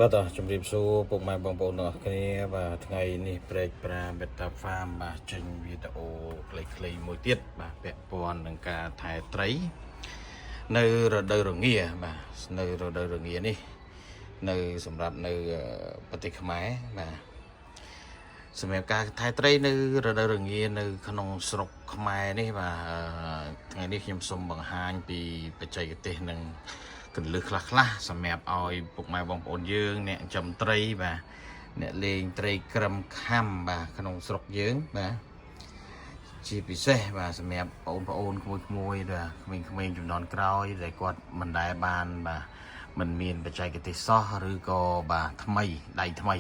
បាទតោះជម្រាបសួរពុកម៉ែបងប្អូនទាំងអស់គ្នាបាទថ្ងៃនេះព្រែកប្រា Beta Farm បាទចេញវីដេអូខ្លីៗមួយទៀតបាទពាក់ព័ន្ធនឹងការថែត្រី នៅរដូវរងាបាទនៅរដូវរងានេះ នៅសម្រាប់នៅប្រទេសខ្មែរបាទសម្រាប់ការថែត្រីនៅរដូវរងានៅក្នុងស្រុកខ្មែរនេះបាទថ្ងៃនេះខ្ញុំសូមបង្ហាញពីបច្ចេកទេសនិងគន្លឹះខ្លះខ្លះសម្រាប់ឲ្យពុកម៉ែបងប្អូនយើងអ្នកចិញ្ចឹមត្រីបាទអ្នកលេងត្រីក្រឹមខំបាទក្នុងស្រុកយើងបាទជាពិសេសបាទសម្រាប់បងប្អូនក្មួយៗបាទក្មេងៗជំនាន់ក្រោយដែលគាត់មិនដែលបានបាទមិនមានបច្ចេកទេសសោះឬក៏បាទថ្មីដៃថ្មី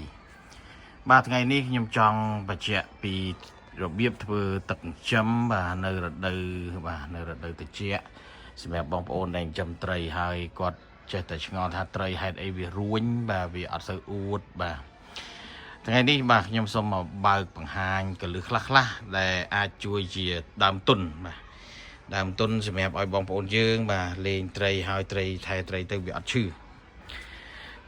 បាទថ្ងៃនេះខ្ញុំចង់បញ្ជាក់ពីរបៀបធ្វើទឹកចិញ្ចឹមបាទនៅរដូវបាទនៅរដូវត្រជាក់សម្រាប់បងប្អូនដែលចិញ្ចឹមត្រីហើយគាត់ចេះតែឆ្ងល់ថាត្រីហេតុអីវារួញបាទវាអត់សូវអួតបាទថ្ងៃនេះបាទខ្ញុំសូមមកបើកបង្ហាញគន្លឹះខ្លះៗដែលអាចជួយជាដើមទុនបាទដើមទុនសម្រាប់ឲ្យបងប្អូនយើងបាទលេងត្រីហើយត្រីថែត្រីទៅវាអត់ឈឺ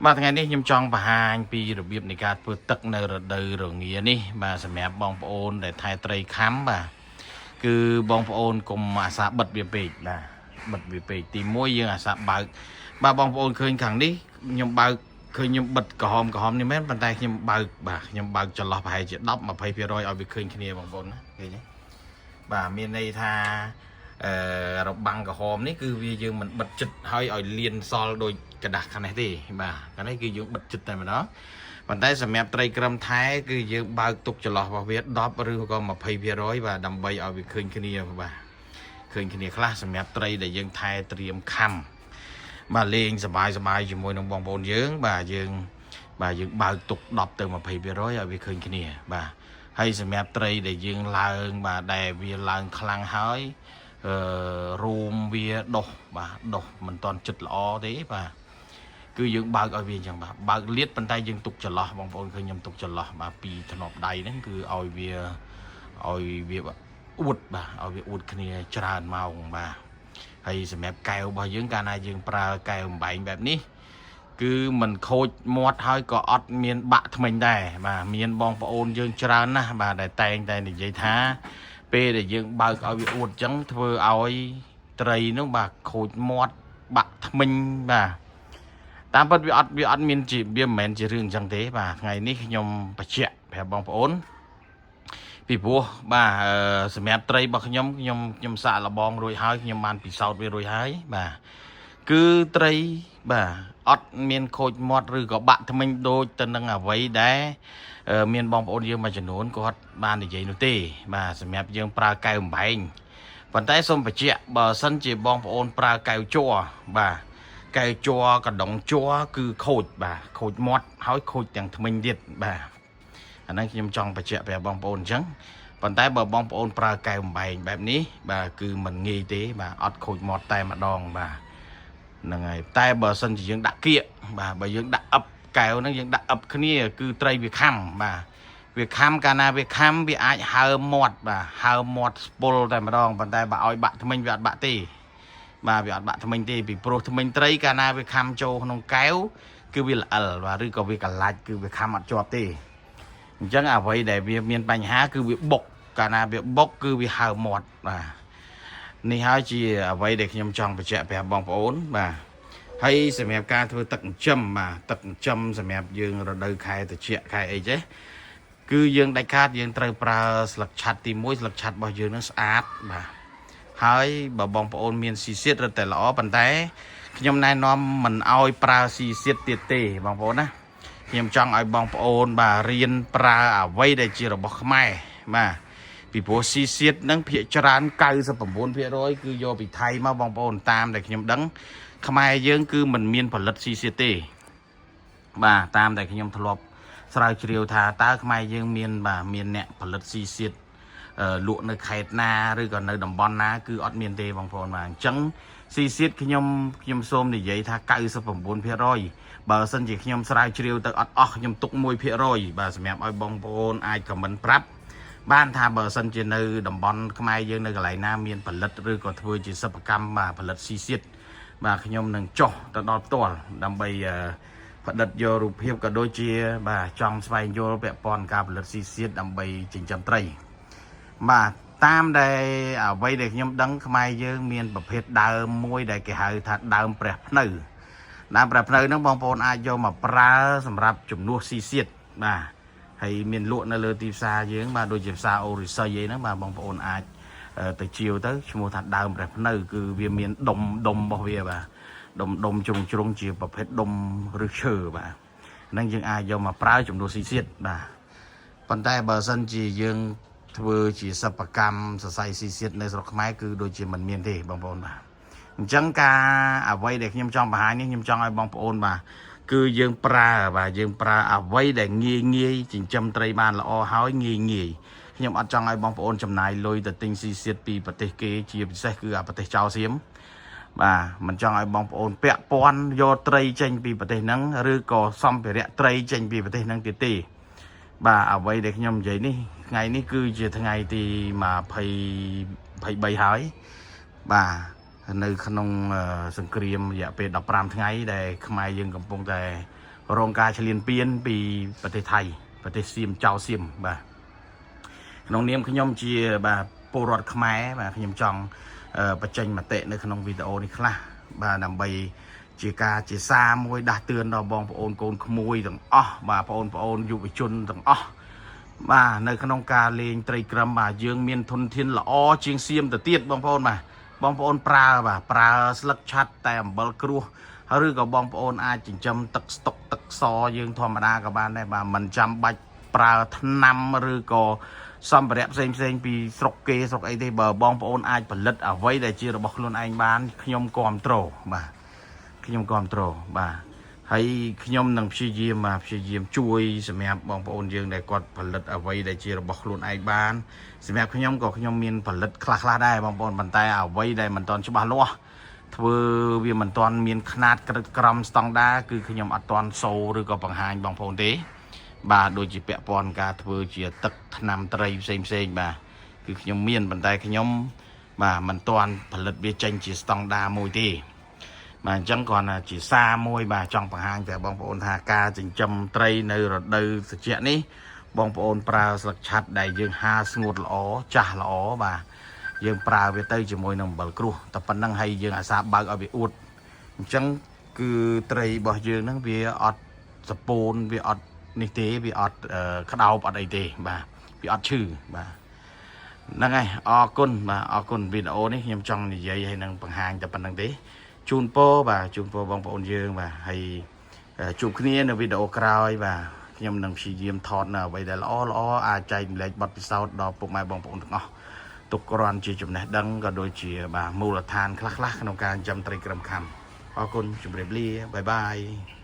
បាទថ្ងៃនេះខ្ញុំចង់បង្ហាញពីរបៀបនៃការធ្វើទឹកនៅរដូវរងានេះបាទសម្រាប់បងប្អូនដែលថែត្រីខំបាទគឺបងប្អូនកុំអាសាបិទវាពេកបាទបិទវាពេកទី1យើងអាសាបើកបាទបងប្អូនឃើញខាងនេះខ្ញុំបើកឃើញខ្ញុំបិទក្រហមក្រហមនេះមែនប៉ុន្តែខ្ញុំបើកបាទខ្ញុំបើកចន្លោះប្រហែលជា10 20%ឲ្យវាឃើញគ្នាបងប្អូនណាឃើញទេបាទមានន័យថាអឺរបាំងក្រហមនេះគឺវាយើងមិនបិទចិត្តហើយឲ្យលៀនសល់ដូចក្រដាសខាងនេះទេបាទខាងនេះគឺយើងបិទចិត្តតែម្ដងប៉ុន្តែសម្រាប់ត្រីក្រឹមថែគឺយើងបើកទុកចន្លោះរបស់វា10ឬក៏20%បាទដើម្បីឲ្យវាឃើញគ្នាបាទឃើញគ្នាខ្លះសម្រាប់ត្រីដែលយើងថែត្រៀមខំបាទលេងសบายសบายជាមួយនឹងបងប្អូនយើងបាទយើងបាទយើងបើកទុក10ទៅ20%ឲ្យវាឃើញគ្នាបាទហើយសម្រាប់ត្រីដែលយើងឡើងបាទដែលវាឡើងខ្លាំងហើយអឺរោមវាដុះបាទដុះមិនទាន់ចិត្តល្អទេបាទគឺយើងបើកឲ្យវាអញ្ចឹងបាទបើកលៀតប៉ុន្តែយើងទុកចន្លោះបងប្អូនឃើញខ្ញុំទុកចន្លោះបាទពីធ្នាប់ដៃហ្នឹងគឺឲ្យវាអួតបាទឲ្យវាអួតគ្នាច្រើនម៉ោងបាទហើយសម្រាប់កែវរបស់យើងកាលណាយើងប្រើកែវអំបែងបែបនេះ គឺមិនខូចមាត់ហើយក៏អត់មានបាក់ធ្មេញដែរបាទមានបងប្អូនយើងច្រើនណាស់បាទដែលតែងតែនិយាយថា ពេលដែលយើងបើកឲ្យវាអួតអញ្ចឹងធ្វើឲ្យត្រីនោះបាទខូចមាត់បាក់ធ្មេញបាទតាមពិតវាអត់មានជាវាមិនមែនជារឿងអញ្ចឹងទេបាទថ្ងៃនេះខ្ញុំបញ្ជាក់ប្រាប់បងប្អូនពីព្រោះបាទសម្រាប់ត្រីរបស់ខ្ញុំខ្ញុំខ្ញុំសាកល្បងរួចហើយខ្ញុំបានពិសោធន៍វារួចហើយបាទគឺត្រីបាទអត់មានខូចមាត់ឬក៏បាក់ធ្មេញដូចទៅនឹងអ្វីដែលមានបងប្អូនយើងមួយចំនួនគាត់បាននិយាយនោះទេបាទសម្រាប់យើងប្រើកែវអំបែងប៉ុន្តែសូមបញ្ជាក់បើសិនជាបងប្អូនប្រើកែវជ័របាទកែវជ័រកដុងជ័រគឺខូចបាទខូចមាត់ហើយខូចទាំងធ្មេញទៀតបាទអាហ្នឹងខ្ញុំចង់បញ្ជាក់ប្រាប់បងប្អូនអញ្ចឹងប៉ុន្តែបើបងប្អូនប្រើកែវអំបែងបែបនេះបាទគឺមិនងាយទេបាទអត់ខូចមាត់តែម្ដងបាទហ្នឹងហើយតែបើសិនជាយើងដាក់គៀកបាទបើយើងដាក់អឹបកែវហ្នឹងយើងដាក់អឹបគ្នាគឺត្រីវាខំបាទវាខំកាលណាវាខំវាអាចហើមមាត់បាទហើមមាត់ស្ពុលតែម្ដងប៉ុន្តែបើឲ្យបាក់ធ្មេញវាអត់បាក់ទេបាទវាអត់បាក់ធ្មេញទេពីព្រោះធ្មេញត្រីកាលណាវាខំចូលក្នុងកែវគឺវាល្អិលបាទឬក៏វាកលាច់គឺវាខំអត់ជាប់ទេអញ្ចឹងអ្វីដែលវាមានបញ្ហាគឺវាបុកកាលណាវាបុកគឺវាហើមមាត់បាទនេះហើយជាអ្វីដែលខ្ញុំចង់បញ្ជាក់ប្រាប់បងប្អូនបាទហើយសម្រាប់ការធ្វើទឹកចិញ្ចឹមបាទទឹកចិញ្ចឹមសម្រាប់យើងរដូវខែត្រជាក់ខែអីចេះគឺយើងដាច់ខាតយើងត្រូវប្រើស្លឹកឆាត់ទី1ស្លឹកឆាត់របស់យើងនឹងស្អាតបាទហើយបើបងប្អូនមានស៊ីសៀតរឹតតែល្អប៉ុន្តែខ្ញុំណែនាំមិនឲ្យប្រើស៊ីសៀតទៀតទេបងប្អូនណាខ្ញុំចង់ឲ្យបងប្អូនបាទរៀនប្រើអ្វីដែលជារបស់ខ្មែរបាទពីព្រោះស៊ីសៀតហ្នឹងភាគច្រើន99%គឺយកពីថៃមកបងប្អូនតាមដែលខ្ញុំដឹងខ្មែរយើងគឺមិនមានផលិតស៊ីសៀតទេបាទតាមដែលខ្ញុំធ្លាប់ស្រាវជ្រាវថាតើខ្មែរយើងមានបាទមានអ្នកផលិតស៊ីសៀតលក់នៅខេត្តណាឬក៏នៅតំបន់ណាគឺអត់មានទេបងប្អូនបាទអញ្ចឹងស៊ីសៀតខ្ញុំខ្ញុំសូមនិយាយថា99%បើសិនជាខ្ញុំស្រាវជ្រាវទៅអត់អស់ខ្ញុំទុក1%បាទសម្រាប់ឲ្យបងប្អូនអាច comment ប្រាប់បានថាបើសិនជានៅតំបន់ខ្មែរយើងនៅកន្លែងណាមានផលិតឬក៏ធ្វើជាសិប្បកម្មបាទផលិតស៊ីសៀតបាទខ្ញុំនឹងចុះទៅដល់ផ្ទាល់ដើម្បី ផ្ដិតយករូបភាពក៏ដូចជា បាទចង់ស្វែងយល់ពាក់ព័ន្ធការផលិតស៊ីសៀតដើម្បីចិញ្ចឹមត្រី បាទតាមដែលអ្វីដែលខ្ញុំដឹងខ្មែរយើងមានប្រភេទដើមមួយដែលគេហៅថាដើមព្រះភ្នៅដើមព្រះភ្នៅហ្នឹងបងប្អូនអាចយកមកប្រើសម្រាប់ជំនួសស៊ីសៀតបាទហើយមានលក់នៅលើទីផ្សារយើងបាទដូចជាផ្សារអូរិស័យអីហ្នឹងបាទបងប្អូនអាចទៅជាវទៅឈ្មោះថាដើមព្រះភ្នៅគឺវាមានដុំដុំរបស់វាបាទដុំដុំជ្រុងជ្រុងជាប្រភេទដុំឬឈើបាទហ្នឹងយើងអាចយកមកប្រើជំនួសស៊ីសៀតបាទ ប៉ុន្តែបើសិនជាយើងធ្វើជាសិប្បកម្មសរសៃស៊ីសៀតនៅស្រុកខ្មែរគឺដូចជាមិនមានទេបងប្អូនបាទអញ្ចឹងការអ្វីដែលខ្ញុំចង់បង្ហាញនេះខ្ញុំចង់ឲ្យបងប្អូនបាទគឺយើងប្រើបាទយើងប្រើអ្វីដែលងាយងាយចិញ្ចឹមត្រីបានល្អហើយងាយងាយខ្ញុំអត់ចង់ឲ្យបងប្អូនចំណាយលុយទៅទិញស៊ីសៀតពីប្រទេសគេជាពិសេសគឺអាប្រទេសចៅសៀមបាទមិនចង់ឲ្យបងប្អូនពាក់ព័ន្ធយកត្រីចេញពីប្រទេសហ្នឹងឬក៏សម្ភារៈត្រីចេញពីប្រទេសហ្នឹងទៀតទេ បាទអ្វីដែលខ្ញុំនិយាយនេះថ្ងៃនេះគឺជាថ្ងៃទី20 23ហើយបាទនៅក្នុងសង្គ្រាមរយៈពេល15ថ្ងៃដែលខ្មែរយើងកំពុងតែរងការឈ្លានពានពីប្រទេសថៃប្រទេសសៀមចៅសៀមបាទក្នុងនាមខ្ញុំជាបាទពលរដ្ឋខ្មែរបាទខ្ញុំចង់បញ្ចេញមតិនៅក្នុងវីដេអូនេះខ្លះបាទដើម្បីជាការជាសារមួយដាស់តឿនដល់បងប្អូនកូនក្មួយទាំងអស់បាទបងប្អូនយុវជនទាំងអស់បាទនៅក្នុងការលេងត្រីក្រឹមបាទយើងមានធនធានល្អជាងសៀមទៅទៀតបងប្អូនបាទបងប្អូនប្រើបាទប្រើស្លឹកឆាត់តែអំបិលគ្រោះឬក៏បងប្អូនអាចចិញ្ចឹមទឹកស្តុកទឹកសយើងធម្មតាក៏បានដែរបាទមិនចាំបាច់ប្រើថ្នាំឬក៏សម្ភារៈផ្សេងផ្សេងពីស្រុកគេស្រុកអីទេបើបងប្អូនអាចផលិតអ្វីដែលជារបស់ខ្លួនឯងបានខ្ញុំគ្រប់គ្រងបាទខ្ញុំគ្រប់គ្រងបាទហើយខ្ញុំនឹងព្យាយាមបាទព្យាយាមជួយសម្រាប់បងប្អូនយើងដែលគាត់ផលិតអ្វីដែលជារបស់ខ្លួនឯងបានសម្រាប់ខ្ញុំក៏ខ្ញុំមានផលិតខ្លះៗដែរបងប្អូនប៉ុន្តែអ្វីដែលមិនទាន់ច្បាស់លាស់ធ្វើវាមិនទាន់មានខ្នាតក្រិតក្រមស្តង់ដាគឺខ្ញុំអត់ទាន់សូឬក៏បង្ហាញបងប្អូនទេ បាទដូចជាពាក់ព័ន្ធការធ្វើជាទឹកថ្នាំត្រីផ្សេងផ្សេងៗបាទគឺខ្ញុំមានប៉ុន្តែខ្ញុំបាទមិនទាន់ផលិតវាចេញជាស្តង់ដាមួយទេបាទអញ្ចឹងគ្រាន់តែជាសារមួយបាទចង់បង្ហាញប្រាប់បងប្អូនថាការចិញ្ចឹមត្រីនៅរដូវត្រជាក់នេះបងប្អូនប្រើស្លឹកឆាត់ដែលយើងហាលស្ងួតល្អចាស់ល្អបាទយើងប្រើវាទៅជាមួយនឹងអំបិលគ្រោះតែប៉ុណ្្នឹងហើយយើងអាសាបើកឲ្យវាអួតអញ្ចឹងគឺត្រីរបស់យើងហ្នឹងវាអត់សពូនវាអត់នេះទេវាអត់ក្តោបអត់អីទេបាទវាអត់ឈឺបាទហ្នឹងហើយអរគុណបាទអរគុណវីដេអូនេះខ្ញុំចង់និយាយឲ្យនឹងបង្ហាញតែប៉ុណ្្នឹងទេជូនពរបាទជូនពរបងប្អូនយើងបាទហើយជួបគ្នានៅវីដេអូក្រោយបាទខ្ញុំនឹងព្យាយាមថតនៅអ្វីដែលល្អល្អអាចចែករំលែកបទពិសោធន៍ដល់ពុកម៉ែបងប្អូនទាំងអស់ទុកគ្រាន់ជាចំណេះដឹងក៏ដូចជាបាទមូលដ្ឋានខ្លះៗក្នុងការចិញ្ចឹមត្រីក្រឹមខាំអរគុណជម្រាបលា bye bye.